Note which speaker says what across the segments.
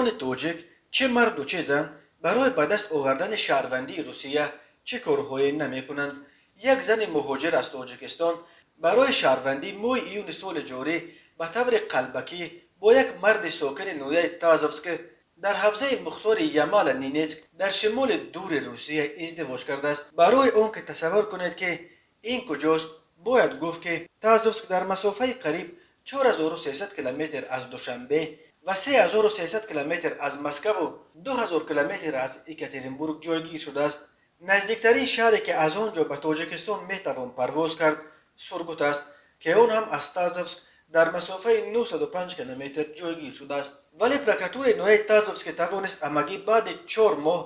Speaker 1: Муҳоҷирони тоҷик, чӣ марду чӣ зан, барои ба даст овардани шаҳрвандии Русия чӣ корҳое намекунанд. Як зани муҳоҷир аз Тоҷикистон барои шаҳрвандӣ моҳи июни соли ҷорӣ ба таври қалбакӣ бо як марди сокини ноҳияи Тазовск дар ҳавзаи мухтори Ямало-Ненетск дар шимоли дури Русия издивоҷ кардааст. Барои он ки тасаввур кунед, ки ин куҷост, бояд гуфт, ки Тазовск дар масофаи қариб 4300 километр аз Душанбе ва 3300 километр аз Москаву 2000 километр аз Екатеринбург ҷойгир шудааст. Наздиктарин шаҳре, ки аз он ҷо ба Тоҷикистон метавон парвоз кард, Сургут аст, ки он ҳам аз Тазовск дар масофаи 905 километр ҷойгир шудааст. Вале прокуратураи ноҳияи Тазовск тавонист ҳамагӣ баъди 4 моҳ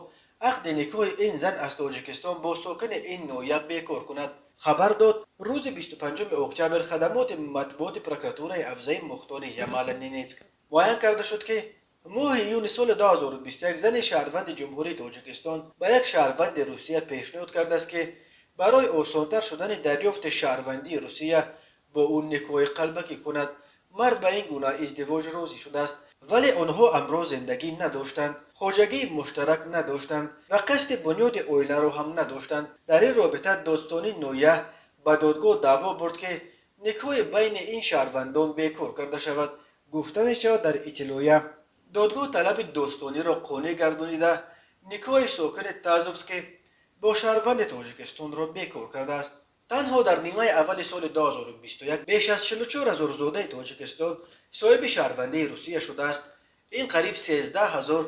Speaker 1: ақди никоҳи ин зан аз Тоҷикистон бо сокини ин ноҳия бекор кунад, хабар дод рӯзи 25 октябр хадамоти матбуоти прокуратураи ҳавзаи мухтори Ямало-Ненетск. Муайян карда шуд, ки моҳи июни соли 2021 зани шаҳрванди Ҷумҳурии Тоҷикистон ба як шаҳрванди Русия пешниҳод кардааст, ки барои осонтар шудани дарёфти шаҳрвандии Русия бо ӯ никоҳи қалбакӣ кунад. Мард ба ин гуна издивоҷ розӣ шудааст, вале онҳо ҳамроҳ зиндагӣ надоштанд, хоҷагии муштарак надоштанд ва қасди бунёди оиларо ҳам надоштанд. Дар ин робита додстонии ноҳия ба додгоҳ даъво бурд, ки никоҳи байни ин шаҳрвандон бекор карда шавад, гуфта мешавад дар иттилоия. Додгоҳ талаби додстониро қонеъ гардонида, никоҳи сокини Тазовский бо шаҳрванди Тоҷикистонро бекор кардааст. Танҳо дар нимаи аввали соли 2021 беш аз 44 ҳазор зодаи Тоҷикистон соҳиби шаҳрвандии Русия шудааст. Ин қариб 13 ҳазор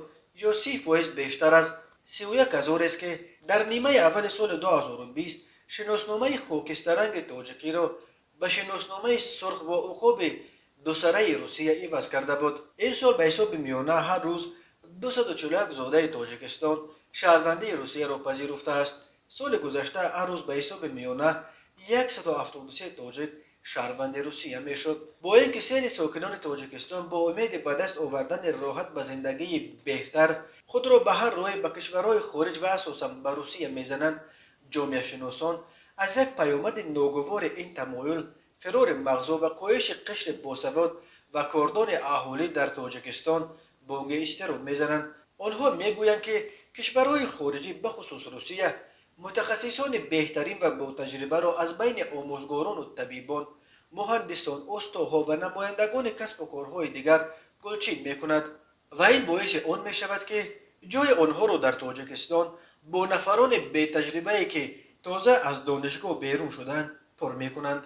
Speaker 1: ё 30% бештар аз 31 ҳазорест, ки дар нимаи аввали соли 2020 шиносномаи хокистаранги тоҷикиро ба шиносномаи сурх бо уқоби дусараи Русия иваз карда буд. Имсол ба ҳисоби миёна ҳар рӯз 241 зодаи Тоҷикистон шаҳрвандии Русияро пазируфтааст. Соли гузашта ҳар рӯз ба ҳисоби миёна 173 тоҷик шаҳрванди Русия мешуд. Бо ин ки сели сокинони Тоҷикистон бо умеди ба даст овардани роҳат ба зиндагии беҳтар худро ба ҳар роҳе ба кишварҳои хориҷ ва асосан ба Русия мезананд, ҷомеашиносон аз як паёмади ногувори ин тамоюл, фирори мағзо ва коҳиши қишри босавод ва кордони аҳолӣ дар Тоҷикистон бонги изтироб мезананд. Онҳо мегӯянд, ки кишварҳои хориҷӣ, бахусус Русия, мутахассисони беҳтарин ва ботаҷрибаро аз байни омӯзгорону табибон, муҳандисон, устоҳо ва намояндагони касбу корҳои дигар гулчин мекунад ва ин боиси он мешавад, ки ҷои онҳоро дар Тоҷикистон бо нафарони бетаҷрибае, ки тоза аз донишгоҳ берун шуданд, пур мекунанд.